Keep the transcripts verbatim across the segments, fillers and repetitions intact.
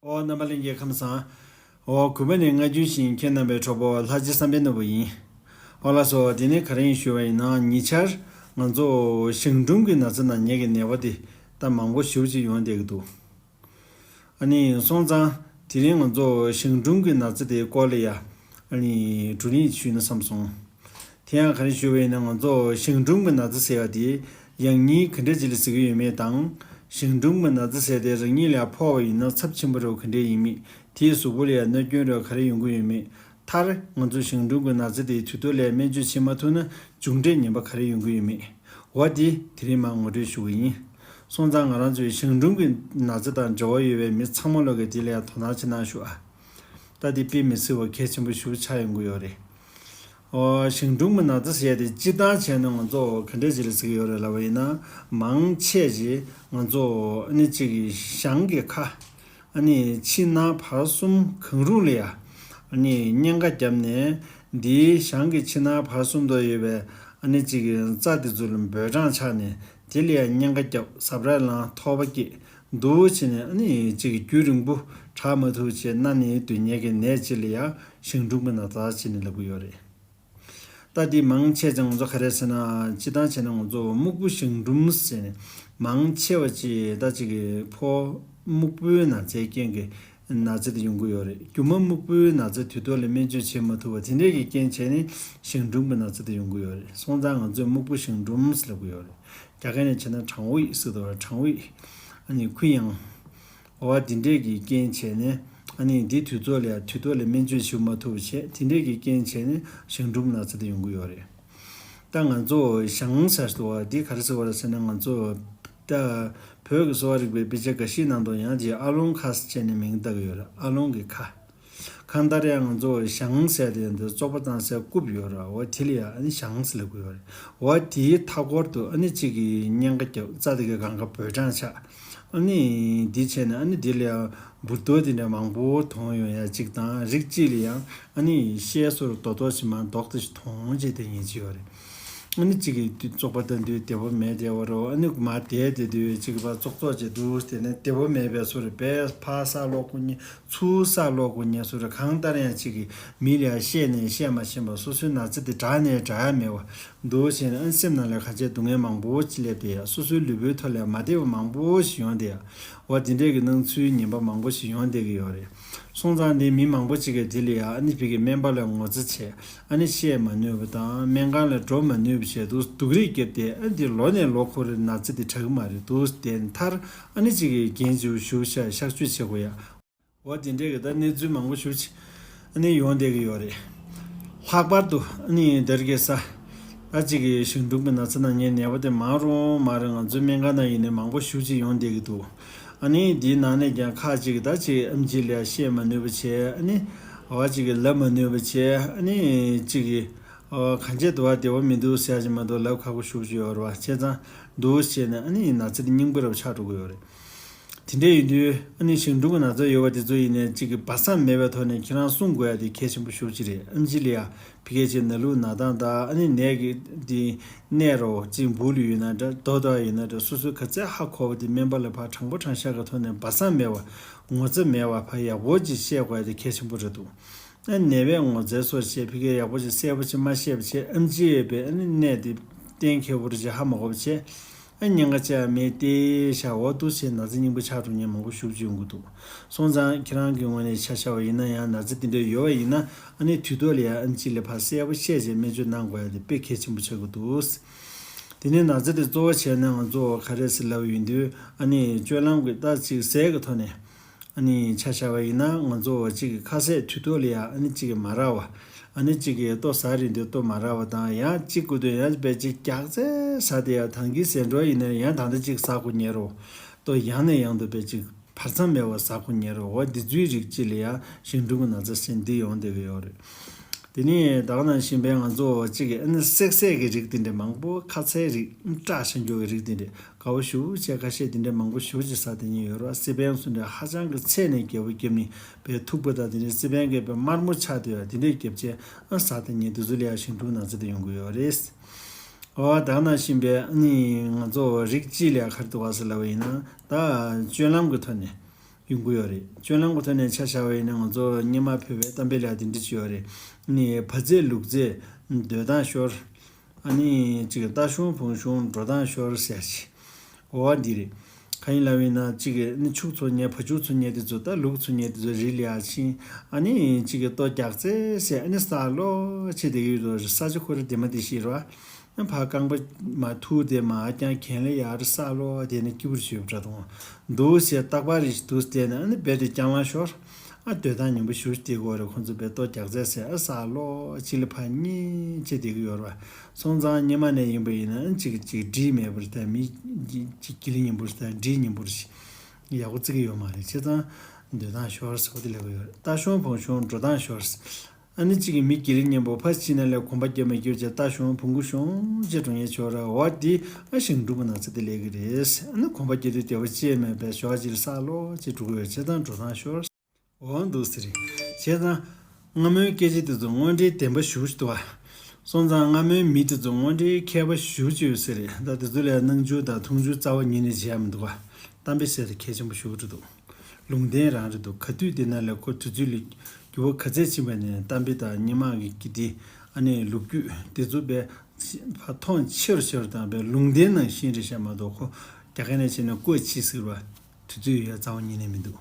ཨོ། རྣམ་པ་ལྷན་རྒྱས་ཁམས་བཟང་། ཨོ། གུས་པ་ནས་སྔ་རྒྱུན་བཞིན་ཁྱེད་རྣམ་པའི་གྲོགས་པོ་ལྷ་རྗེ་བསམ་འཕེལ་ནོར་བུ་ཡིན། ཨོ་ལགས་སོ། དེ་ནས་ག་རེ་ཡིན་ཞུས་པ་ཡིན་ན། ཉེ་ཆར་ང་ཚོ་ཞང་ཀྲུང་གི་ན་ཚ་ན་ཉེན་གྱི་ནད་པ་དེ་ད་མང་པོ་ཞེ་པོ་ཅིག་ཡོང་བསྡད་ཀྱི་འདུག་ཨ་ནི་སོང་ཙང་དེ་རིང་ང་ཚོ་ཞང་ཀྲུང་གི་ན་ཚ་དེའི་སྐོར་ལ་ཡ་ཨ་ནི་བགྲོ་གླེང་ཞུས་ན་བསམ་སོང་། དེ་ཡང་ག་རེ་ཞུ་བ་ཡིན་ན། ང་ཚོ་ཞང་ཀྲུང་གི་ན་ཚ་ཟེར་བ་དེ་ཡང་སྙིང་ག་འདྲ་ཅིག་ལ་ཟེར་གྱི་ཡོད་མེད་དང་། ཞང་ཀྲུང་གི་ན་ཚ་ཟེར་དེ་རང་ཉིད་ལ་ཕོག་པ་ཡིན་ན་ཚབས་ཆེན་པོ་རེད་ག་འདྲ་ཡིན་མིན། དེའི་གཟུགས་པོ་ལ་ཡང་གནོད་སྐྱོན་རེད་ག་རེ་ཡོང་གི་ཡོད་མེད། མཐར་ང་ཚོ་ཞང་ཀྲུང་གི་ན་ཚ་དེ་དུས་ཐོག་ལ་སྨན་བཅོས་བྱེད་མ་ཐུབ་ན་མཇུག་འབྲས་ངན་པ་ག་རེ་ཡོང་གི་ཡོད་མེད། འོ་དེ་དེ་རིང་མར་ངོ་སྤྲོད་ཞུ་གི་ཡིན། སོང་ཙང་ང་རང་ཚོའི་ཞང་ཀྲུང་གི་ན་ཚ་དང་འབྲེལ་བ་ཡོད་པའི་མི་ཚང་མ་ལོག་གིས་དེ་ལ་ཡང་དོ་སྣང་བྱེད་གནང་ཞུ་ཨ། ད་དེ་དཔེ་མི་སྲིད་པ་གལ་ཆེན་པོ་ཞེ་པོ་ཆགས་ཡོང་གི་ཡོད་རེད། ཨོ། ཞང་ཀྲུང་གི་ན་ཚ་ཟེར་ཡ་དེ་སྤྱིར་བཏང་བྱས་ན་ང་ཚོ་ག་འདྲས་ཅིག་ལ་ཟེར་གྱི་ཡོད་རེད་ལབ་པ་ཡིན་ན། མང་ཆེ་ཅིག་ང་ཚོ་ཨ་ནི་གཅིག་གི་ཞང་གི་ཁ། ཨ་ནི་ཕྱི་ནང་བར་གསུམ་གང་རུང་ལ་ཡ་ཨ་ནི་གཉན་ཁ་བརྒྱབ་ནས། འདིའི་ཞང་གི་ཕྱི་ནང་བར་གསུམ་དུ་ཡོད་པའི་ཨ་ནི་གཅིག་གི་རྩ་དེ་ཚོ་ལ་འབོད་སྲང་ཆགས་ནས། དེ་ལ་ཡ་གཉན་ཁ་བརྒྱབ། ཟ་འཕྲུག་ལངས། ཐོར་པ་སྐྱེས། འདུག་བྱས་ནས་ཨ་ནི་གཅིག་གི་རྒྱུན་རིང་པོ་དྲག་མ་ཐུབ་བྱས་ན་ནི་སྡུག་བསྔལ་གྱི་ནད་ཅིག་ལ་ཡ་ཞང་ཀྲུང་གི་ན་ཚ་བྱས་ནས་ལབ་ཀྱི་ཡོད་རེད། ད་འདི་མང་ཆེ་ཅིག་ང་ཚོ་ག་རེ་ཟེར་ན། སྤྱིར་བཏང་བྱས་ན་ང་ཚོ་སྨུག་པོ་ཞང་ཀྲུང་ཟེར་ནས་མང་ཆེ་བ་ཅིག་ད་ཅིག་གི་ཕོ་སྨུག་པོའི་ན་ཚའི་རྐྱེན་གྱིས་ན་ཚ་དེ་ཡོང་གི་ཡོད་རེད། རྒྱུ་མ་སྨུག་པོའི་ན་ཚ་དུས་ཐོག་ལ་སྨན་བཅོས་བྱེད་མ་ཐུབ་པ་དེ་འདྲས་ཀྱི་རྐྱེན་བྱས་ནས་ཞང་ཀྲུང་གི་ན་ཚ་དེ་ཡོང་གི་ཡོད་རེད། སོང་ཙང་ང་ཚོས་སྨུག་པོ་ཞང་ཀྲུང་ལབ་ཀྱི་ཡོད་རེད། རྒྱ་སྐད་ནས་བྱས་ན་གྲང་འོད་ཟེར་དུས་གྲང་འོད། ཨ་ནི་ཁུ་ཡང་། འོ་དེ་འདྲས་ཀྱི་རྐྱེན་བྱས་ནས། ཨ་ནི་འདི་དུས་ཚོད་ལ་དུས་ཐོག་ལ་སྨན་བཅོས་ཞུ་མ་ཐུབ་བྱས། དེ་འདྲས་ཀྱི་རྐྱེན་བྱས་ནས་ཞང་ཀྲུང་ན་ཚ་དེ་ཡོང་གི་ཡོད་རེད། ད་ང་ཚོ་ཞང་ཟེར་དུས་འདི་ག་རེ་ཟེར་བ་རེད་ཟེར་ན། ང་ཚོ་ད་བོད་ཀྱི་གསོ་བ་རིག་པའི་དཔེ་ཆ་འགའ་ཞིག་ནང་དུ་ཡང་ཅིག་ཨ་ལོང་ཁ་ཟེར་བྱས་ནས་མིང་བཏགས་ཀྱི་ཡོད་རེད། ཨ་ལོང་གི་ཁ། གང་ལྟར་ཡང་ང་ཚོ་ཞང་ཟེར་དེ་འདི་བཙོག་པ་བཏང་སའི་རྐུབ་ཡོད་རེད། འོ་དེ་ལ་ཡ་ཨ་ནི་ཞང་ཟེར་ལབ་ཀྱི་ཡོད་རེད། འོ་དེའི་མཐའ་སྐོར་དུ་ཨ་ནི་གཅིག་གི་གཉན་ཁ་བརྒྱབ། རྩ་དེ་གི་གང་ག་འབོད་སྲང་ཆགས། ཨ་ནི་འདི་བྱས་ནས་ཨ་ནི་འདི་ལ་ཡང་འབུར་རྡོག་དེ་འདྲ་མང་པོ་མཐོང་ཡོང་ཡ་གཅིག་དང་། རིགས་གཅིག་ལ་ཡང་ཨ་ནི་ཤའི་བཟོ་འདྲ་རྡོག་རྡོག་ཅིག་མར་རྡོག་དེ་ཞིག་མཐོང་བྱས་དེ་ཉེན་ཅིག་ཡོད་རེད། ཨ་ནི་གཅིག་གི་བཙོག་པ་ལྟ་དུས་བདེ་པོ་མེད་བསྡད་པ་རེད། ཨ་ནི་མར་བསྡད་བསྡད་དུས་གཅིག་གི་ཕར་ཙོག་ཙོག་བྱས་འདུག་དེ་ནས་བདེ་པོ་མེད་པའི་བཟོ་འདྲ་བས་ཕར་ས་སློག་དགོས་ཉེན། ཚུར་ས་སློག་དགོས་ཉེན་བཟོ་འདྲ། གང་ལྟར་ཡང་གཅིག་གི་མི་ལ་ཡ་བཤད་ནས་བཤད་མ་ཤེས་པ། སོ་སོའི་ན་ཚ་དེ་དྲག་ནས་དྲག་ཡ་མེད་པ་འདུག་བྱས་ནས། ཨ་ནི་སེམས་ནང་ལ་ག་ཚད་སྡུག་བསྔལ་མང་པོ་ཅིག་སླེབས་བསྡད་ཡ། སོ་སོའི་ལུས་པོའི་ཐོག་ལ་མ་བདེ་བ་མང་པོ་ཞིག་ཡོང་བསྡད་ཡ། འོ་དེ་འདྲས་ཀྱི་སྣང་ཚུལ་ངན་པ་མང་པོ་ཞིག་ཡོང་བསྡད་ཀྱི་ཡོད་རེད། སོང་ཙང་དེ་མི་མང་པོ་ཅིག་གིས་དེ་ལ་ཡ་ཨ་ནི་ཕ་གི་སྨན་པ་ལ་ངོ་ཚ་བྱས། ཨ་ནི་བཤད་མ་ནུས་པ་དང་སྨན་ཁང་ལ་འགྲོ་མ་ནུས་པ་བྱས་འདུག་སྡུག་རུས་བརྒྱབ་སྟེ། ཨ་ནི་དེ་ལོ་ནས་ལོ་འཁོར་རེ་ན་ཚ་དེ་དྲག་གི་མ་རེད་འདུག་དེ་མཐར་ཨ་ནི་གཅིག་གི་རྒན་གཅིག་བཞུགས་ཤག་གཤག་བཅོས་བྱེད་དགོས་ཡ། འོ་དེ་འདྲས་ཀྱི་ད་གནས་ཚུལ་མང་པོ་ཞེ་པོ་ཅིག་ཨ་ནི་ཡོང་བསྡད་ཀྱི་ཡོད་རེད། ལྷག་པར་དུ་ཨ་ནི་འདིར་གེ་ས། ད་གཅིག་གི་ཞང་ཀྲུང་གི་ན་ཚ་ན་ཉེན་ནད་པ་དེ་མང་རུང་མང་རུང་ང་ཚོའི་སྨན་ཁང་ནང་ཡིན་ནའི་མང་པོ་ཞེ་པོ་ཅིག་ཡོང་བསྡད་ཀྱི་འདུག་ཨ་ནི་འདིའི་ནང་ནས་ཀྱང་ཁ་ཅིག་ད་ཅིག་ཨེམ་ཆི་ལ་བཤད་མ་ནུས་པ་བྱས། ཨ་ནི་འོ་གཅིག་གི་ལབ་མ་ནུས་པ་བྱས། ཨ་ནི་གཅིག་གི་ཨོ་གང་བྱས་འདུག་བ། བདེ་བོ་མི་འདུག་ཟེར་ཡ་ཅིག་མ་གཏོགས་ལབ་ཁག་པོ་ཞེ་པོ་ཅིག་ཡོད་རེད་བ། བྱས་ཙང་འདུག་བྱས་ནས་ཨ་ནི་ན་ཚ་དེ་སྙིང་པོ་རུ་ཆགས་འགྲོ་གི་ཡོད་རེད། དེ་འདྲ་ཡིན་དུས་ཨ་ནི་ཞང་ཀྲུང་གི་ན་ཚ་ཡོད་པ་དེ་ཚོ་ཡིན་ནའི་གཅིག་གི་སྦ་གསང་མེད་པའི་ཐོག་ནས་ཁྱེད་རང་སྲུང་དགོས་ཡ་དེ་གལ་ཆེན་པོ་ཞེ་པོ་ཅིག་རེད། ཨེམ་ཆི་ལ་ཡ་ཕ་གི་ཅིག་ན་ལུགས་ན་སྟངས་དང་། ཨ་ནི་ནད་ཀྱི་དེ་ནད་རོ་གཅིག་འབུ་ལ་ཡོད་ན་འདྲ། རྡོ་རྡོག་ཡོད་ན་འདྲ། སོ་སོའི་ག་ཚད་ཧ་གོ་བ་དེ་སྨན་པ་ལ་ཕར་དྲང་པོ་དྲང་བཞག་གི་ཐོག་ནས་སྦ་གསང་མེད་པ་ངོ་ཚ་མེད་པ་ཕར་ཡག་པོ་ཅིག་བཤད་དགོས་ཡ་དེ་གལ་ཆེན་པོ་རེད་འདུག་ཨ་ནད་པས་ངོ་ཚ་བཟོ་བྱས་ཕ་གིར་ཡག་པོ་ཅིག་གསལ་པོ་ཅིག་མ་བཤད་པ་བྱས། ཨེམ་ཆི་ཡོད་པས་ཨ་ནི་གནད་དེ་གཏན་འཁེལ་པོ་རེ་ཅིག་ཧ་མ་གོ་བ་བྱས། ཨ་ཉེན་ཁ་ཆེ་བ་མེད་དེ་བཞག་འོ་འདུག་བྱས་ན་ཚ་སྙིང་པོ་ཆགས་འགྲོ་མཁན་མང་པོ་ཞེ་པོ་ཅིག་ཡོང་གི་འདུག་སོང་ཙང་ཁྱེད་རང་གི་ངོས་ནས་ཆ་བཞག་པ་ཡིན་ན། ཡང་ན་ཚ་དེ་འདྲ་ཡོད་པ་ཡིན་ན་ཨ་ནི་དུས་ཐོག་ལ་ཡང་ཨེམ་ཆི་ལ་ཕར་གསལ་པོ་བཤད་བྱས་སྨན་བཅོས་གནང་དགོས་ཡ་དེ་དཔེ་གལ་ཆེན་པོ་ཆགས་ཀྱི་འདུག་དེ་ནས་ན་ཚ་དེ་གཙོ་བོ་བྱས་ན་ང་ཚོ་ག་རེ་ཟེར་ལབ་ཡོང་དུས། ཨ་ནི་སྤྱོད་ལམ་གྱི་ད་ཅིག་ཟས་ཀྱི་ཐོག་ནས། ཨ་ནི་ཆ་བཞག་པ་ཡིན་ན་ང་ཚོ་གཅིག་གི་ཁ་ཟས་དུས་ཐོག་ལ་ཡ་ཨ་ནི་གཅིག་གི་མ་རག་པ། ཨ་ནི་གཅིག་གི་ལྟོ་ཟ་རན་དུས་ལྟོ་མ་རག་པ་དང་། ཡང་གཅིག་དགོས་དུས་ཡང་དཔེ་གཅིག་རྒྱགས་ཚད་ཟ་དེ་ཡ། ད་གིན་ཟས་འགྲོ་ཡིན་ན་ཡང་ད་ལྟ་གཅིག་ཟ་དགོས་ཉེན་རེད། ལྟོ་ཡང་ནས་ཡང་དུ་དཔེ་གཅིག་བར་མཚམས་མེད་པར་ཟ་དགོས་ཉེན་རེད། འོ་འདི་ཚོའི་རིགས་གཅིག་ལ་ཡ་ཞང་ཀྲུང་གི་ན་ཚ་ཟེར་འདི་ཡོང་བསྡད་ཀྱི་ཡོད་རེད། དེ་ནས་ད་ག་ནང་བཞིན་པའི་ང་ཚོ་གཅིག་གི་ཨ་ནི་བསྲེག་ཟས་ཀྱི་རིགས་དེ་འདྲ་མང་པོ། ཁ་ཟས་རིགས་སྐྲག་ཤ་འགྱོ་གི་རིགས་དེ་འདྲ་དགའ་པོ་ཞེ་པོ་བྱས། ཁ་ཤས་དེ་འདྲ་མང་པོ་ཞེ་པོ་ཅིག་ཟ་དེ་ཉེན་ཡོད་རེད། སི་པན་སུ་འདྲ་ཧ་ཅང་གི་ཚད་ནས་རྒྱས་པོ་བརྒྱབ་ནས་པའི་ཐུག་པ་དང་དེ་འདྲ་སི་པན་གྱི་པའི་དམར་མོ་ཆགས་དེ་ཡ་དེ་འདྲ་བརྒྱབ་བྱས་ཨ་ཟ་དེ་ཉེན་དེ་ཚོ་ལ་ཡ་ཞང་ཀྲུང་ན་ཚ་དེ་ཡོང་གི་ཡོད་རེད། འོ་ད་ག་ནང་བཞིན་པའི་ཨ་ནི་ང་ཚོ་རིགས་གཅིག་ལ་ཡ་ག་རེ་འདུག་ག་ཟེར་ལབ་པ་ཡིན་ན། ད་སྤྱོད་ལམ་གྱི་ཐོག་ནས། ཡོང་གི་ཡོད་རེད། སྤྱོད་ལམ་གྱི་ཐོག་ནས་ཆ་བཞག་པ་ཡིན་ན་ང་ཚོ་སྔོན་མ་ཕུལ་བའི་གཏམ་དཔེ་ལ་དེ་འདྲ་ཅིག་ཡོད་རེད། ནི་བ་ཚད་ལུག་ཚད་སྡོད་སྟངས་ཤོར། ཨ་ནི་ཅིག་རྟ་གཞོང་བོང་གཞོང་འགྲོ་སྟངས་ཤོར་ཟེར་ཅིག་འོ་བ་འདི་རེད། གང་ཡིན་ལབ་ཡིན་ན་ཅིག་ནི་ཕྱུགས་འཚོ་མཁན་བ་ཕྱུགས་འཚོ་མཁན་དེ་ཚོ་ད་ལུག་འཚོ་མཁན་དེ་ཚོ་རི་ལ་ཡར་ཕྱིན། ཨ་ནི་ཅིག་ལྟོ་རྒྱག་ཚད་ཟེར། ཨ་ནི་ས་ལོག་བྱས་བསྡད་ཀྱི་ཡོད་དོ། ས་ཆ་ཁོ་ར་དེ་མ་དེ་ཤི་ར། ཕར་རྐང་པ་མར་ཐུག་སྟེ་མར་རྐྱང་གྱེན་ལ་ཡར་ས་ལོག་དེ་ནས་སྐྱིད་པོ་ཞིག་ཡོད་པ་འདྲ་འདུག་ཟེར། རྟག་པར་རེ་འདུག་བལྟས་ན་ཨ་ནི་རྦད་དེ་རྐྱང་ལངས་ཤོར། ཨ་སྡོད་སྟངས་ཉམས་པོ་ཞེ་པོ་ཅིག་སྡོད་ཀྱི་ཡོད་རེད། ཁོང་ཚོ་རྦད་ལྟོ་རྒྱག་ཚད་ཟེར། ཨ་ས་ལོག་གཅིག་ལ་ཕར་གཉིད་བྱས་བསྡད་ཀྱི་ཡོད་རེད་པ། སོང་ཙང་སྔོན་མ་ནས་ཡིན་པ་ཡིན་ན་ཨ་ཅིག་ཅིག་འདྲིས་མེད་པ་རེད་ད། མི་ཅིག་སྒྱིད་ལ་ཉམས་པོ་རེད་ད། འདྲིས་ཉམས་པོ་རེད། ཡག་པོ་བརྩི་གི་ཡོད་མ་རེད། བྱས་ཙང་སྡོད་སྟངས་ཤོར་ཟེར་བ་དེ་ལབ་ཀྱི་ཡོད་རེད། རྟ་གཞོང་བོང་གཞོང་འགྲོ་སྟངས་ཤོར། ཨ་ནི་གཅིག་གིས་མི་སྒྱིད་ལ་ཉམས་པོ་ཕར་ཕྱིན་ན་ལས་གོམ་པ་རྒྱབ་མ་རྒྱབ་བྱས་རྟ་གཞོང་བོང་གུ་གཞོང་བྱས་འགྲོ་ཉེན་ཆེ་བ་རེད། འོ་དེ་ཨ་ཞིང་སྦྲུམ་གྱི་ན་ཚ་དེ་སླེབས་ཀྱི་རེད། ཨ་ནི་གོམ་པ་རྒྱག་དུས་བདེ་བ་ཅི་ཡང་མེད་པའི་ཞོར་གཅིག་ལ་ས་ལོག་བྱས་འགྲོ་གི་ཡོད། བྱས་ཙང་འགྲོ་སྟངས་ཤོར། འོ་འདུག་ཟེར་རེད། བྱས་ཙང་སྔ་མོའི་སྐད་ཆ་དེ་ཚོ་དངོས་འབྲེལ་བདེན་པ་ཞེ་པོ་ཅིག་འདུག་པ། སོང་ཙང་སྔ་མོའི་མི་དེ་ཚོ་དངོས་འབྲེལ་མཁས་པ་ཞེ་པོ་ཅིག་ཡོད་ས་རེད། ད་དེ་ཚོ་ལ་སྣང་ཆུང་དང་མཐོང་ཆུང་རྩ་བ་ཉིད་ནས་བྱེད་ཡ་མི་འདུག་པ། གཏམ་དཔེ་ཟེར་དེ་གལ་ཆེན་པོ་ཞེ་པོ་ཅིག་འདུག་ལུང་བསྟན་རང་རེད་འདུག་ག་དུས་དེ་ན་ལས་ཁོ་དུས་ཚོད་ལ་འགྱུར་བ་ག་ཚད་ཕྱིན་པ་ནས་གཏམ་དཔེ་དང་སྔོན་མ་གི་གི་དེ་ཨ་ནི་ལོ་རྒྱུས་དེ་ཚོ་དཔེ་མཐོང་ཆེ་རུ་ཆེ་རུ་བཏང་བའི་ལུང་བསྟན་ནང་བཞིན་རེད་ཤག་མ་གཏོགས་ཁོ་རྒྱ་སྐད་ནས་བྱས་ན་བཀོད་ཅིག་ཟེར་བ་དུས་ཚོད་ཡོད་རྩ་བ་ཉིད་ནས་མི་འདུག་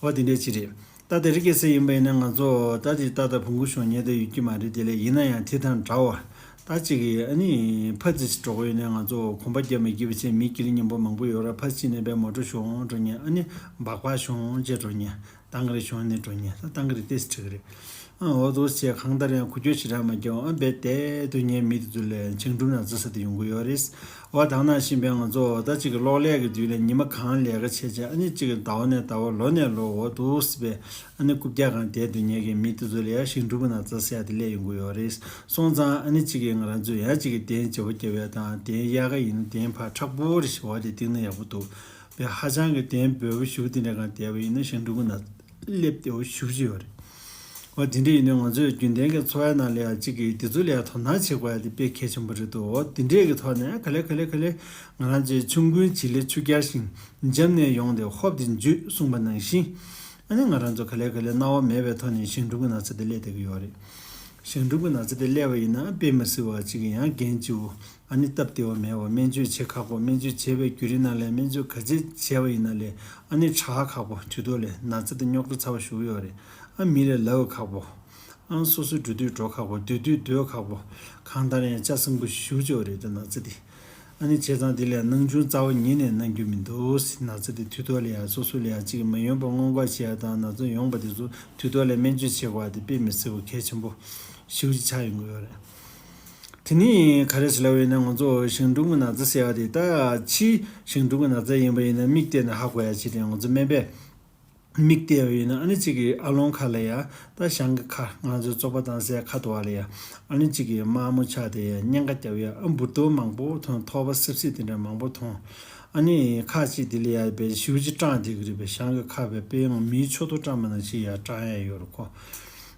འོ་དེ་འདྲ་ཅིག་རེད། ད་དེ་རིང་ཁ་སང་ཡིན་པ་ཡིན་ན་ང་ཚོ་ད་དེ་རྟ་དང་བོང་གུ་གཞོང་ཉལ་དུ་ཡོད་ཀྱི་མ་རེད། དེ་ལས་ཡིན་ན་ཡང་དེ་དང་འདྲ་བ། ད་ཅིག་གིས་ཨ་ནི་ཕར་ཙམ་ཞིག་འགྲོ་དགོས་ཡོད་ན་ང་ཚོ་གོམ་པ་རྒྱབ་མ་རྒྱབ་བྱས་མི་སྒྱིད་ལ་ཉམས་པོ་མང་པོ་ཡོད་ར། ཕར་ཕྱིན་ནས་པའི་མོ་ཊ་གཞོང་འགྲོ་ཉལ། ཨ་ནི་སྦག་སྦག་གཞོང་བྱས་འགྲོ་ཉལ། བཏང་གི་རེད། གཞོང་ནས་འགྲོ་ཉལ། ད་བཏང་གི་རེད། ཏོག་ཙམ་བྱེད་ཀྱི་རེད། ཨ་འོ་འདུག་སེ་གང་ལྟར་ཡང་འགུལ་སྐྱོད་ཞེ་དྲག་མ་བརྒྱབ། ཨ་བས་བསྡད་དུས་ཉལ་མི་དེ་ཚོ་ལ་ཞིང་སྦྲུམ་ན་ཚ་ཟེར་དེ་ཡོང་གི་ཡོད་རེད། འོ་ད་ནང་བཞིན་པའི་ང་ཚོ་ད་ཅིག་གི་གློག་ཀླད་ཀྱི་དུས་ལ་ཉི་མ་གང་ལས་ཀ་བྱས་བྱས། ཨ་ནི་ཅིག་གི་ཟླ་བ་ནས་ཟླ་བ་ལོ་ནས་ལོ་འོ་འདུག་སེ་བས་ཨ་ནི་རྐུབ་བཀྱག་སྒང་བསྡད་དུས་ཉལ་གྱི་མི་དེ་ཚོ་ལ་ཡང་ཞིང་སྦྲུམ་ན་ཚ་ཟེར་ཡ་དེ་སླེབས་ཡོང་གི་ཡོད་རེད། སོང་ཙང་ཨ་ནི་ཅིག་གི་ང་རང་ཚོས་ཡང་ཅིག་གི་གདན་བརྗེ་པོ་རྒྱབ་ཡ་དང་གདན་དབྱར་ཁ་ཡིན་ན་གདན་ཕར་མཁྲེགས་པོ་རེ་ཞིག་འོ་དེ་བཏིང་ན་ཡག་པོ་འདུག་བས་ཧ་ཅང་གི་གདན་སྦོམ་པོ་ཞིག་དེ་འདྲ་སྒང་བསྡད་པ་ཡིན་ན་ཞིང་སྦྲུམ་ན་སླེབས་བདེ་བོ་ཞེ་པོ་ཅིག་ཡོད་རེད། འོ་དེ་འདྲ་ཡིན་དུས་ང་ཚོས་རྒྱུན་ལྡན་གྱི་འཚོ་བའི་ནང་ལ་ཡང་གཅིག་གིས་དེ་ཚོ་ལ་ཡང་དོ་སྣང་བྱེད་དགོས་ཡ་དེ་དཔེ་གལ་ཆེན་པོ་རེད་འདུག་འོ་དེ་འདྲས་ཀྱི་ཐོག་ནས་ག་ལེ་ག་ལེ་ག་ལེ་ང་རང་ཚོའི་ཆུང་ཀུན་བྱི་ལས་ཆུ་རྐྱལ་བཞིན་འཇམ་ནས་ཡོང་སྟེ་ཧོབ་སྟེ་འཇུས་གསུངས་པ་ནང་བཞིན། ཨ་ནི་ང་རང་ཚོ་ག་ལེ་ག་ལེ་སྣང་བ་མེད་པའི་ཐོག་ནས་ཞིང་སྦྲུམ་གྱི་ན་ཚ་དེ་སླེབས་བསྡད་ཀྱི་ཡོད་རེད། ཞིང་སྦྲུམ་གྱི་ན་ཚ་དེ་སླེབས་པ་ཡིན་ན་དཔེ་མི་སྲིད་པ་གཅིག་གི་ཡང་འགན་ལྕི་བོ། ཨ་ནི་སྟབས་བདེ་བ་མེད་པ། སྨན་བཅོས་བྱེད་ཁག་པོ། སྨན་བཅོས་བྱེད་པའི་བརྒྱུད་རིམ་ནང་ལ་སྨན་བཅོས་ག་ཚད་བྱས་པ་ཡིན་ན་ལས་ཨ་ནི་དྲག་ཁག་པོ། དུས་ཐོག་ལ་ན་ཚ་དེ་རྙོག་དྲ་ཚ་བ་ཞེ་པོ་ཡོད་རེད། ཨ་མི་ལ་ལབ་ཁག་པོ། ཨ་སོ་སོའི་འགྲོ་དུས་འགྲོ་ཁག་པོ། སྡོད་དུས་སྡོད་ཁག་པོ། གང་ལྟར་ཡང་ལྕགས་སྲིན་པོ་ཞེ་པོ་ཅིག་རེད་ད་ན་ཚ་དེ། ཨ་ནི་བྱས་ཙང་དེ་ལས་སྣང་ཆུང་རྩ་བ་ཉིད་ནས་གནང་རྒྱུ་མི་འདུག་ན་ཚ་དེ་དུས་ཐོག་ལ་ཡང་སོ་སོ་ལ་ཡང་གཅིག་མ་ཡོང་པ་སྔོན་འགོག་བྱེད་ཡ་དང་ན་ཚ་ཡོང་པ་དེ་ཚོ་དུས་ཐོག་ལ་སྨན་བཅོས་བྱེད་དགོས་པ་དེ་དཔེ་མི་སྲིད་པ་གལ་ཆེན་པོ་ཞེ་པོ་ཅིག་ཆགས་ཡོང་གི་ཡོད་རེད། དེ་ནི་ག་རེ་ཟེར་ལབ་པ་ཡིན་ན་ང་ཚོ་ཞིང་སྦྲུམ་གྱི་ན་ཚ་ཟེར་བ་དེ་ད་ཕྱིའི་ཞིང་སྦྲུམ་གྱི་ན་ཚ་ཡིན་པ་ཡིན་ན་མིག་བལྟས་ནས་ཧ་གོ་ཡ་ཅིག་རེད། ང་ཚོ་སྨན་པས་མིག་བལྟས་པ་ཡིན་ན་ཨ་ནི་གཅིག་གི་ཨ་ལོང་ཁ་ལ་ཡ་ད་བྱང་གི་ཁ། ང་ཚོ་བཙོག་པ་བཏང་སའི་ཁ་དོག་ལ་ཡ་ཨ་ནི་གཅིག་གི་དམར་མོ་ཆགས་དེ་ཡ་གཉན་ཁ་རྒྱབ་ཡ་ཨ་འབུར་ཏོག་མང་པོ་མཐོང་། ཐོག་པ་སིབ་སིབ་དེ་འདྲ་མང་པོ་མཐོང་། ཨ་ནི་ཁ་ཅིག་དེ་ལ་ཡ་བས་ཞེ་པོ་ཅིག་སྐྲངས་བསྡད་ཀྱི་རེད་པས། བྱང་གི་ཁ་བས་དཔེ་ཡང་མིའི་ཕྱོགས་གཏོགས་སྐྲངས་པ་ནང་བཞིན་ཡ་སྐྲངས་ཡ་ཡོད་རེད་ཁོ།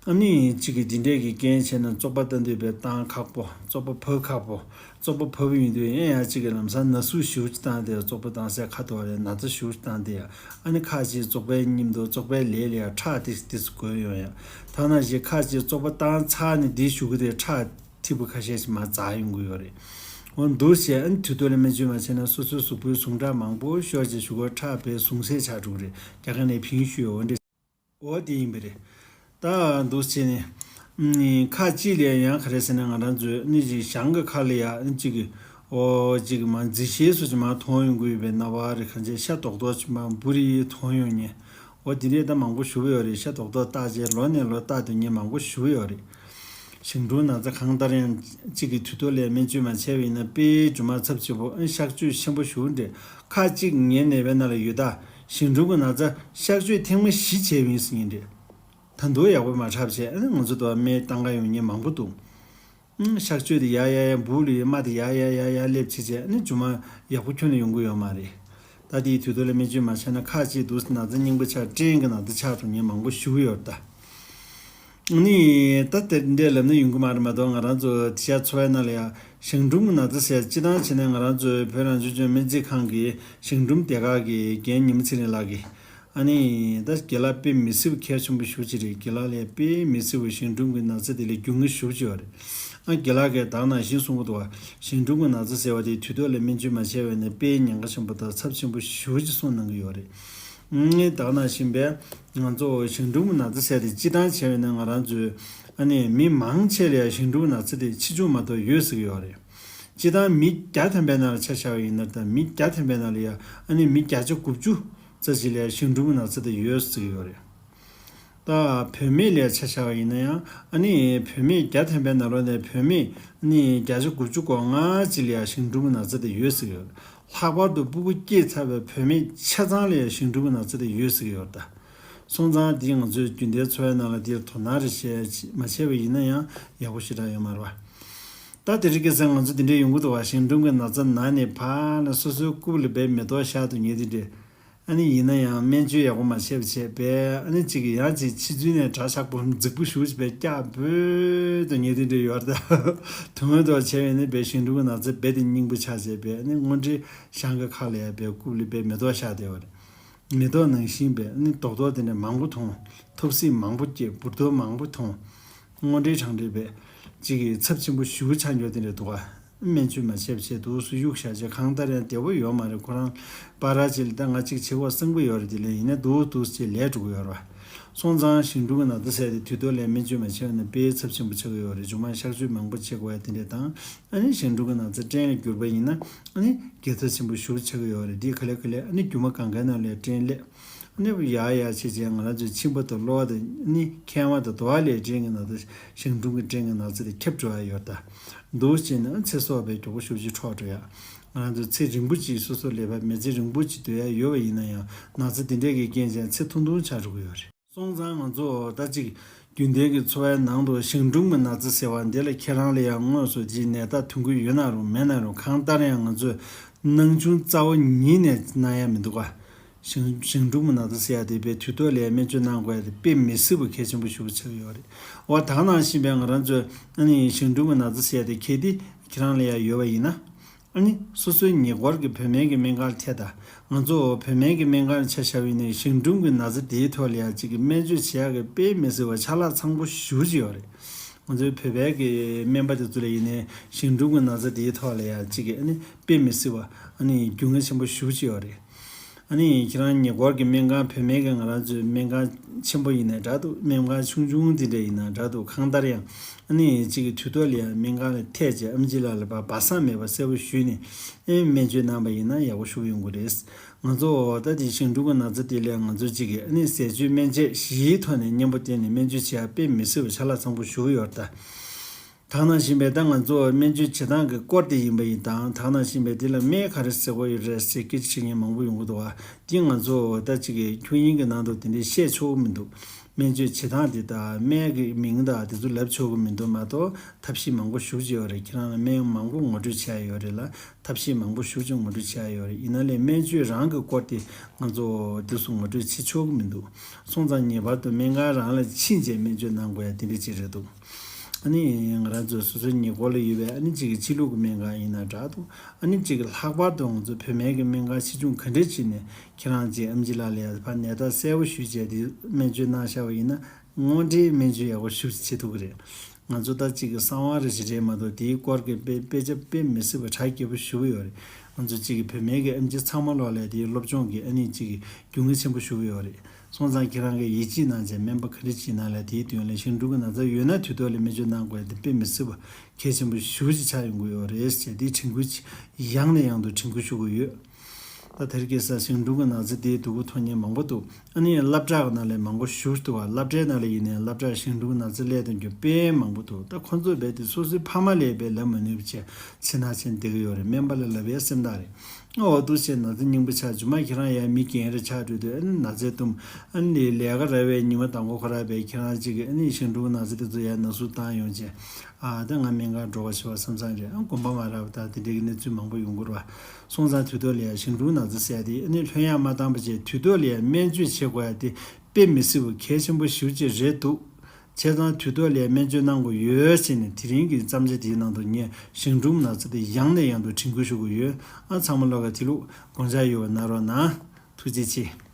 ཨ་ནི་གཅིག་གིས་འདི་འདྲས་ཀྱི་རྐྱེན་བྱས་ན་བཙོག་པ་བཏང་དུས་བས་བཏང་ཁག་པོ། བཙོག་པ་ཕབ་ཁག་པོ། བཙོག་པ་ཕབ་ཡོང་དུས་ཨེ་ཡ་གཅིག་གིས་ལམ་སང་ན་ཟུག་ཞེ་པོ་ཅིག་བཏང་སྟེ་བཙོག་པ་བཏང་སའི་ཁ་དོག་ལ་ན་ཚ་ཞེ་པོ་ཅིག་བཏང་སྟེ་ཡ། ཨ་ནི་ཁ་ཅིག་བཙོག་པའི་སྙིམ་དུ་བཙོག་པའི་ལས་ལ་ཡ་ཁྲག་ཏིག་ཏིག་འགོས་ཡོང་ཡ། ཐ་ན་ཞིག་ཁ་ཅིག་བཙོག་པ་བཏང་ཚར་ནས་འདི་གཞུག་གུ་དེ་ཁྲག་ཐིགས་པ་ཁ་ཤས་ཤིག་མར་འཛག་ཡོང་གི་ཡོད་རེད། འོ་འདུག་བྱས་ཨ་ནི་དུས་ཐོག་ལ་སྨན་བཅོས་མ་བྱས་ན་སོ་སོའི་གཟུགས་པོའི་ཟུངས་ཁྲག་མང་པོ་ཤོར་བྱས་གཞུག་གུ་ཁྲག་བས་ཟུངས་ཟད་ཆགས་འགྲོ་གི་རེད། རྒྱ་གར་ནས་ཕིང་ཞུས་འོ་འདྲ། འོ་དེ་ཡིན་པ་རེད། ད་འདུག་བྱས་ནས་ཁ་ཅིག་ལ་ཡང་ག་རེ་ཟེར་ན་ང་རང་ཚོའི་ནི་ཅིག་བྱང་གི་ཁ་ལ་ཡ་ནི་ཅིག་གི་འོ་ཅིག་གི་མ་རྫི་ཤེས་སུ་ཅིག་མ་མཐོང་ཡོང་གི་ཡོད་པའི་སྣང་བ་རེ་གང་ཅི་ཤ་རྡོག་རྡོག་ཅིག་མ་འབུར་ཡི་མཐོང་ཡོང་ཉེ། འོ་དེ་འདྲས་ད་མང་པོ་ཞུ་གི་ཡོད་རེད། ཤ་རྡོག་རྡོག་བཏགས་རྗེས་ལོ་ནས་ལོ་བཏགས་དུས་ཉེ་མང་པོ་ཞུ་གི་ཡོད་རེད། ཞིང་སྦྲུམ་ན་ཚ་གང་ལྟར་ཡང་གཅིག་གི་དུས་ཐོག་ལ་སྨན་བཅོས་མ་བྱས་པ་ཡིན་ན་དཔེ་རྒྱུ་མ་ཚབས་ཆེ་པོ་ཨ་གཤག་བཅོས་ཆེན་པོ་ཞུ་གི་འདྲ། ཁ་གཅིག་ངའི་ནད་པའི་ནང་ལ་ཡོད་ད། ཞིང་སྦྲུམ་གྱི་ན་ཚ་གཤག་བཅོས་ཐེངས་མ་བཞི་བྱས་པ་ཡིན་ཟེར་མཁན་འདྲ། ད་དུང་ཡག་པོ་མ་ཆགས་བྱས་ཨ་ནི་ང་ཚོ་དུ་བ་སྨན་བཏང་ག་ཡོང་མཁན་མང་པོ་འདུག་ཨང་གཤག་བཅོས་དེ་ཡ་ཡ་ཡ་འབུ་ལུས་རྨ་དེ་ཡ་ཡ་ཡ་ཡ་སླེབས་བྱས་བྱས་ཨ་ནི་རྒྱུ་མ་ཡག་པོ་ཁྱོན་ནས་ཡོང་གི་ཡོད་མ་རེད། ད་དེའི་དུས་ཐོག་ལ་སྨན་བཅོས་མ་བྱས་ན་ཁ་ཅིག་འདུག་ན་ཚ་རྙིང་པ་ཆགས་སྐྲན་གྱི་ན་ཚ་ཆགས་འགྲོ་མཁན་མང་པོ་ཞུ་གི་ཡོད་ད། ནི་ད་དེ་འདྲས་ལབ་ན་ཡོང་གི་མ་རེད་མ་གཏོགས་ང་རང་ཚོ་དེ་ཤ་འཚོ་བའི་ནང་ལ་ཡ་ཞིང་སྦྲུམ་གྱི་ན་ཚ་ཟེར་སྤྱི་བཏང་བྱས་ན་ང་རང་ཚོའི་བོད་རང་སྐྱོང་ལྗོངས་སྨན་རྩིས་ཁང་གི་ཞིང་སྦྲུམ་སྡེ་ཁག་གི་རྒན་ཉི་མ་ཚེ་རིང་ལགས་ཀྱིས་ ཨ་ནི་ད་རྒན་ལགས་དཔེ་མི་སྲིད་པ་གལ་ཆེན་པོ་ཞེ་པོ་ཅིག་རེད། རྒན་ལགས་ལ་དཔེ་མི་སྲིད་པ་ཞིང་འབྲོག་གི་ན་ཚ་དེ་ལས་རྒྱུས་མངའ་ཞེ་པོ་ཅིག་ཡོད་རེད། ཨ་རྒན་ལགས་ཀྱིས་ད་ག་ནང་བཞིན་གསུང་གི་འདུག་བ། ཞིང་འབྲོག་གི་ན་ཚ་ཟེར་བ་དེ་དུས་ཐོག་ལ་སྨན་བཅོས་མ་བྱས་པ་ཡིན་ན་དཔེ་ཉེན་ཁ་ཆེན་པོ་དང་ཚབས་ཆེན་པོ་ཞེ་པོ་ཅིག་གསུངས་གནང་གི་ཡོད་རེད། ཨ་ནི་ད་ག་ནང་བཞིན་པས་ང་ཚོ་ཞིང་འབྲོག་གི་ན་ཚ་ཟེར་དེ་སྤྱིར་བཏང་བྱས་པ་ཡིན་ན་ང་རང་ཚོའི་ཨ་ནི་མི་མང་ཆེ་ལ་ཡང་ཞིང་འབྲོག་གི་ན་ཚ་དེ་ཆེ་ཆུང་མ་གཏོགས་ཡོད་ཟེར་གི་ཡོད་རེད། སྤྱིར་བཏང་མི་བརྒྱ་ཐམ་པའི་ནང་ལ་ཆ་བཞག་པ་ཡིན་ན་དང་མི་བརྒྱ་ཐམ་པའི་ནང་ལ་ཡང་ཨ་ནི་མི་བརྒྱ་ཆ་དགུ་བཅུ་རྩ་གཅིག་ལ་ཞིང་འབྲོག་གི་ན་ཚ་དེ་ཡོད་ཟེར་གྱི་ཡོད་རེད། ད་བུད་མེད་ལ་ཆ་བཞག་པ་ཡིན་ན་ཡང་ཨ་ནི་བུད་མེད་བརྒྱ་ཐམ་པའི་ནང་ལོགས་ནས་བུད་མེད་ཨ་ནི་བརྒྱ་ཆ་དགུ་བཅུ་གོ་ལྔ་ཅིག་ལ་ཡང་ཞིང་འབྲོག་གི་ན་ཚ་དེ་ཡོད་ཟེར་གྱི་ཡོད་རེད། ལྷག་པར་དུ་སྤུ་གུ་སྐྱེས་ཚར་བའི་བུད་མེད་ཆ་ཚང་ལ་ཡང་ཞིང་འབྲོག་གི་ན་ཚ་དེ་ཡོད་ཟེར་གྱི་ཡོད་རེད་ད། སོང་ཙང་འདི་ང་ཚོས་རྒྱུན་ལྡན་འཚོ་བའི་ནང་ལ་འདིར་དོ་སྣང་རེ་བྱས་མ་བྱས་པ་ཡིན་ན་ཡང་ཡག་པོ་ཞེ་དྲག་ཡོད་མ་རེད་བ། ད་དེ་རིང་ཁ་སང་ང་ཚོ་འདི་འདྲའི་ཡོང་གི་འདུག་བ། ཞིང་འབྲོག་གི་ན་ཚ་ན་ནས་ཕར་ལ་སོ་སོའི་རྐུབ་ལ་བས་མེ་ཏོག་ཤར་དུ་ཉེ་དེ་འདྲས། ཨ་ནི་ཡིན་ན་ཡང་སྨན་བཅོས་ཡག་པོ་མ་བྱས་པ་བྱས་པས་ཨ་ནི་གཅིག་གི་ཡང་གཅིག་ཕྱི་ཚུལ་ནས་གྲ་ཆག་པོ་རྫིག་པོ་ཞུ་བྱས་པས་སྐྱག་འབོད་དུ་ཉེ་དེ་འདྲས་ཡོད་རེད་ད། དོན་དག་བྱས་པས་ནི་བས་ཞིང་འབྲོག་གི་ན་ཚ་རྦད་དེ་སྙིང་པོ་ཆགས་བྱས་པས་ཨ་ནི་དངོས་འབྲེལ་ཤང་གི་ཁ་ལ་ཡ་བས་རྐུབ་ལ་བས་མེ་ཏོག་ཤར་བསྡད་ཡོད་རེད། མེ་ཏོག་ནང་བཞིན་པའི་ཨ་ནི་རྡོག་རྡོག་དེ་འདྲ་མང་པོ་མཐོང་། ཐོབ་སྲིད་མང་པོ་སྐྱེས། འབུར་རྡོག་མང་པོ་མཐོང་། དངོས་འབྲེལ་གྲངས་འབྲེལ་བས་གཅིག་གི་ཚབས་ཆེན་པོ་ཞེ་པོ་ཆགས་འགྱོ་དེ་འདྲ་འདུག་ག་སྨན་བཅོས་མ་བྱས་པ་བྱས་འདུག་སུ་གཡུག་བཞག་བྱས་གང་ལྟར་ཡང་བདེ་པོ་ཡོད་མ་རེད། ཁོ་རང་པ་ར་ཅིག་ལ་ད་ང་གཅིག་བྱེད་དགོས་བསམ་གི་ཡོད་རེད། དེ་ལས་ཡིན་ན་འདུག་འདུག་ཅེས་ལས་འགྲོ་གི་ཡོད་རེད་བ། སོང་ཙང་ཞིང་འབྲོག་གི་ན་ཚ་ཟེར་དེ་དུས་ཐོག་ལ་སྨན་བཅོས་མ་བྱས་པ་ན་དཔེ་ཚབས་ཆེན་པོ་ཆགས་ཀྱི་ཡོད་རེད། མཇུག་མ་གཤག་བཅོས་མང་པོ་བྱེད་དགོས་ཡ་དེ་འདྲ་དང་། ཨ་ནི་ཞིང་འབྲོག་གི་ན་ཚ་སྐྲན་ལ་གྱུར་པ་ཡིན་ན་ཨ་ནི་དགེ་རྩ་ཆེན་པོ་ཞེ་པོ་ཆགས་ཀྱི་ཡོད་རེད། འདི་ག་ལེ་ག་ལེ་ཨ་ནི་རྒྱུ་མ་གང་གའི་ནང་ལ་སྐྲན་སླེབས། ཨ་ནི་ཡར་ཡར་བྱས་བྱས་ང་རང་ཚོའི་མཆིན་པ་དང་གློ་བ་དང་ཨ་ནི་མཁལ་མ་དང་དུ་བ་ལ་སྐྲན་གྱི་ན་ཚ། ཞིང་འབྲོག་གི་སྐྲན་གྱི་ན་ཚ་དེ་ཁྱབ་འགྲོ་ཡ་ཡོད་ད། འདུག་བྱས་ནས་ཚེ་སྲོག་བས་མགྱོགས་པོ་ཞེ་པོ་ཅིག་འཕྲོག་འགྲོ་ཡ། ང་རང་ཚོ་ཚེ་རིང་པོ་ཅིག་སོ་སོ་ལ་ཕར་མི་ཚེ་རིང་པོ་ཅིག་སྡོད་ཡ་ཡོད་པ་ཡིན་ན་ཡང་ན་ཚ་དེ་འདྲས་ཀྱི་རྐྱེན་བྱས་ཚེ་ཐུང་ཐུང་ཆགས་འགྲོ་གི་ཡོད་རེད། སོང་ཙང་ང་ཚོ་ད་ཅིག་རྒྱུན་ལྡན་གྱི་འཚོ་བའི་ནང་དུ་ཞིང་འབྲོག་གི་ན་ཚ་ཟེར་བ་འདི་ལ་ཁྱེད་རང་ལ་ཡང་དངོས་སུ་ཅིག་ནད་རྟགས་ཐོན་གྱི་ཡོད་ན་རུང་མེད་ན་རུང་གང་ལྟར་ཡང་ང་ཚོས་སྣང་ཆུང་རྩ་བ་ཉིད་ནས་གནང་ཡ་མི་འདུག་ག་ཞིང་ཞིང་འབྲོག་གི་ན་ཚ་ཟེར་ཡ་དེ་དཔེ་དུས་ཐོག་ལ་སྨན་བཅོས་གནང་དགོས་ཡ་དེ་དཔེ་མི་སྲིད་པ་གལ་ཆེན་པོ་ཞེ་པོ་ཆགས་ཡོད་རེད། འོ་ད་ག་ནང་བཞིན་པའི་ང་རང་ཚོས་ཨ་ནི་ཞིང་འབྲོག་གི་ན་ཚ་ཟེར་ཡ་དེ་གལ་ཏེ་ཁྱེད་རང་ལ་ཡ་ཡོད་པ་ཡིན་ན། ཨ་ནི་སོ་སོའི་ཉེ་འཁོར་གྱི་བོད་སྨན་གྱི་སྨན་ཁང་ལ་ཐད་ད། ང་ཚོ་བོད་སྨན་གྱི་སྨན་ཁང་ལ་ཆ་བཞག་པ་ཡིན་ནའི་ཞིང་འབྲོག་གི་ན་ཚ་དེའི་ཐོག་ལ་ཡང་གཅིག་གི་སྨན་བཅོས་བྱེད་ཡག་གི་དཔེ་མི་སྲིད་པ་ཆ་ལག་ཚང་པོ་ཞེ་པོ་ཅིག་ཡོད་རེད། ང་ཚོའི་བོད་པའི་གི་སྨན་པ་དེ་ཚོ་ལ་ཡིན་ནའི་ཞིང་འབྲོག་གི་ན་ཚ་དེའི་ཐོག་ལ་ཡང་གཅིག་གི་ཨ་ནི་དཔེ་མི་སྲིད་པ་ཨ་ནི་རྒྱུས་མངའ་ཆེན་པོ་ཞེ་པོ་ཅིག་ཡོད་རེད། ཨ་ནི་ཁྱེད་རང་ཉེ་འཁོར་གྱི་སྨན་ཁང་བོད་སྨན་གྱི་ང་རང་ཚོའི་སྨན་ཁང་ཆེན་པོ་ཡིན་ན་འདྲ་འདུག་སྨན་ཁང་ཆུང་ཆུང་དེ་འདྲ་ཡིན་ན་འདྲ་འདུག་གང་ལྟར་ཡང་ཨ་ནི་གཅིག་གི་དུས་ཐོག་ལ་ཡང་སྨན་ཁང་ལ་ཐད་བྱས་ཨེམ་ཆི་ལགས་ལ་བ་སངས་མེད་པ་གསལ་པོ་ཞུས་ནས་ཨེ་སྨན་བཅོས་གནང་པ་ཡིན་ན་ཡག་པོ་ཞེ་པོ་ཡོང་གི་རེད། ང་ཚོ་ད་དེ་ཞིང་འབྲོག་གི་ན་ཚ་དེ་ལས་ང་ཚོ་གཅིག་གི་ཨ་ནི་ཟས་སྤྱོད་སྨན་དཔྱད་བཞིའི་ཐོག་ནས་གཉེན་པོ་བསྟེན་ནས་སྨན་བཅོས་བྱེད་ཡ་དཔེ་མི་སྲིད་པ་ཆ་ལག་ཚང་པོ་ཞེ་པོ་ཡོད་རེད་ད། ད་ག་ནང་བཞིན་པའི་ད་ང་ཚོ་སྨན་བཅོས་བྱེད་སྟངས་ཀྱི་སྐོར་དེ་ཡིན་པ་ཡིན་དང་ད་ག་ནང་བཞིན་པའི་དེ་ལ་སྨན་ག་རེ་ཟེར་དགོས་ཡོད་རེད་ཟེར་སྐད་ཆ་དྲི་མཁན་མང་པོ་ཡོང་གི་འདུག་བ། དེ་ང་ཚོ་ད་ཅིག་གི་ཁྱུག་དབྱིངས་ཀྱི་ནང་དུ་དེ་འདྲའི་བཤད་ཆོག་གི་མི་འདུག་སྨན་བཅོས་བྱེད་སྟངས་དེ་དང་སྨན་གྱི་མིང་དང་དེ་ཚོ་ལབ་ཆོག་གི་མི་འདུག་མ་གཏོགས་ཐབས་ཤེས་མང་པོ་ཞེ་པོ་ཅིག་ཡོད་རེད། ཁྱེད་རང་ལ་སྨན་མང་པོ་ངོ་སྤྲོད་བྱས་ཡོད་རེད་ལ། ཐབས་ཤེས་མང་པོ་ཞེ་པོ་ཅིག་ངོ་སྤྲོད་བྱས་ཡོད་རེད། ཡིན་ན་ལས་སྨན་བཅོས་རང་གི་སྐོར་དེ་ང་ཚོ་དེ་ཚོ་ངོ་སྤྲོད་བྱེད་ཆོག་གི་མི་འདུག་སོང་ཙང་ངེས་པར་དུ་སྨན་ཁང་རང་ལ་ཕྱིན་བྱས་སྨན་བཅོས་གནང་དགོས་ཡ་དེ་འདྲ་ཅིག་རེད་འདུག་ཨ་ནི་ང་རང་ཚོ་སོ་སོའི་ཉེ་འཁོར་ལ་ཡོད་པའི་ཨ་ནི་གཅིག་གི་ཕྱི་ལུགས་ཀྱི་སྨན་ཁང་ཡིན་ན་འདྲ་འདུག་ཨ་ནི་གཅིག་གི་ལྷག་པར་དུ་ང་ཚོ་བོད་སྨན་གྱི་སྨན་ཁང་ཆེ་ཆུང་ག་འདྲ་ཅིག་ནས་ཁྱེད་རང་ཅིག་ཨེམ་ཆི་ལགས་ལ་ཡ་ཕར་ནད་རྟགས་གསལ་པོ་ཞུས་བྱས་དེ་སྨན་བཅོས་གནང་བཞག་པ་ཡིན་ན། དངོས་འབྲེལ་སྨན་བཅོས་ཡག་པོ་ཞེ་པོ་ཅིག་བྱེད་ཐུབ་ཀྱི་རེད། ང་ཚོ་ད་གཅིག་གི་གསང་བ་རེ་ཞིག་རེད་མ་གཏོགས་དེའི་སྐོར་གྱི་དཔེ་དཔེ་ཆ་དཔེ་མི་སྲིད་པ་གྲ་རྒྱས་པོ་ཞེ་པོ་ཡོད་རེད། ང་ཚོ་གཅིག་གི་བོད་སྨན་གྱི་ཨེམ་ཆི་ཚང་མ་ལོག་ལས་དེའི་སློབ་སྦྱོང་གི་ཨ་ནི་གཅིག་གི་རྒྱུས་མངའ་ཆེན་པོ་ཞེ་པོ་ཡོད་རེད། སོང་ཙང་ཁྱེད་རང་གིས་ཡིད་ཆེས་གནང་བྱས་སྨན་པ་ག་རེ་ཅིག་ནང་ལ་དེའི་དོན་ལ་ཞིང་འབྲོག་གི་ན་ཚ་ཡོད་ན་དུས་ཐོག་ལ་སྨན་བཅོས་གནང་དགོས་དེ་དཔེ་མི་སྲིད་པ་གལ་ཆེན་པོ་ཞེ་པོ་ཅིག་ཆགས་ཡོང་གི་ཡོད་རེད་ཅེས་དེའི་དྲན་སྐུལ་ཅིག་ཡང་ནས་ཡང་དུ་དྲན་སྐུལ་ཞུ་གི་ཡོད། ད་དེར་སྐྱེས་ས་ཞིང་འབྲོག་གི་ན་ཚ་དེའི་སྡུག་པོ་མཐོང་མཁན་མང་པོ་འདུག་ཨ་ནི་སློབ་གྲྭ་གི་ནང་ལས་མང་པོ་ཞུགས་འདུག་བ། སློབ་གྲྭའི་ནང་ལས་ཡིན་ནའི་སློབ་གྲྭར་ཞིང་འབྲོག་གི་ན་ཚ་སླེབས་དང་རྒྱུ་དཔེ་མང་པོ་འདུག་ད་ཁོ་ཚོ་རྦད་དེ་སོ་སོའི་ཕ་མ་ལས་རྦད་ལབ་མ་ནུས་པ་བྱས་ཚེ་ན་ཆེན་བསྡད་ཀྱི་ཡོད་རེད། སྨན་པ་ལ་ལབ་ཡས་སེམས་ཐག་རེད། ཨོ་འདུག་བྱས་ན་ཚ་སྙིང་པོ་ཆགས་རྒྱུ་མ་ཁྱེད་རང་ཡང་མི་རྒན་རེ་ཆགས་འགྲོ་དུས་ཨ་ནི་ན་ཚས་བཏུམ། ཨ་ནི་ལས་ཀ་རག་པའི་ཉི་མ་དང་པོ་ཁོ་རང་རྦད་ཁྱེད་རང་གཅིག་གི་ཨ་ནི་ཞིང་འབྲོག་གི་ན་ཚ་དེ་ཚོ་ཡང་ན་ཟུག་བཏང་ཡོང་བྱས། ཨ་ད་ང་སྨན་ཁང་འགྲོ་བ་ཞུ་བ་བསམ་བསམ་རེད། ཨ་དགོངས་པ་མ་རག་པ་དང་དེ་འདྲའི་གི་གནས་ཚུལ་མང་པོ་ཡོང་གི་རེད་བ། སོང་ཙང་དུས་ཐོག་ལ་ཡང་ཞིང་འབྲོག་ན་ཚ་ཟེར་ཡ་དེ་ཨ་ནི་ལྷོད་ཡངས་མ་བཏང་བ་བྱས་དུས་ཐོག་ལ་ཡང་སྨན་བཅོས་བྱེད་དགོས་ཡ་དེ་དཔེ་མི་སྲིད་པ་གལ་ཆེན་པོ་ཞེ་པོ་ཅིག་རེད་འདུག་བྱས་ཙང་དུས་ཐོག་ལ་ཡང་སྨན་བཅོས་གནང་དགོས་ཡོད་ཟེར་ནས་དེ་རིང་གི་བརྩམས་ཆོས་དེའི་ནང་དུ་ངས་ཞིང་འབྲོག་ན་ཚ་དེ་ཡང་ནས་ཡང་དུ་དྲན་སྐུལ་ཞུ་གི་ཡོད། ཨ་ཚང་མ་ལོག་ག་དེ་ལུགས་དགོངས་འཇགས་ཡོད་པ་གནང་རོགས་གནང་། ཐུགས་རྗེ་ཆེ།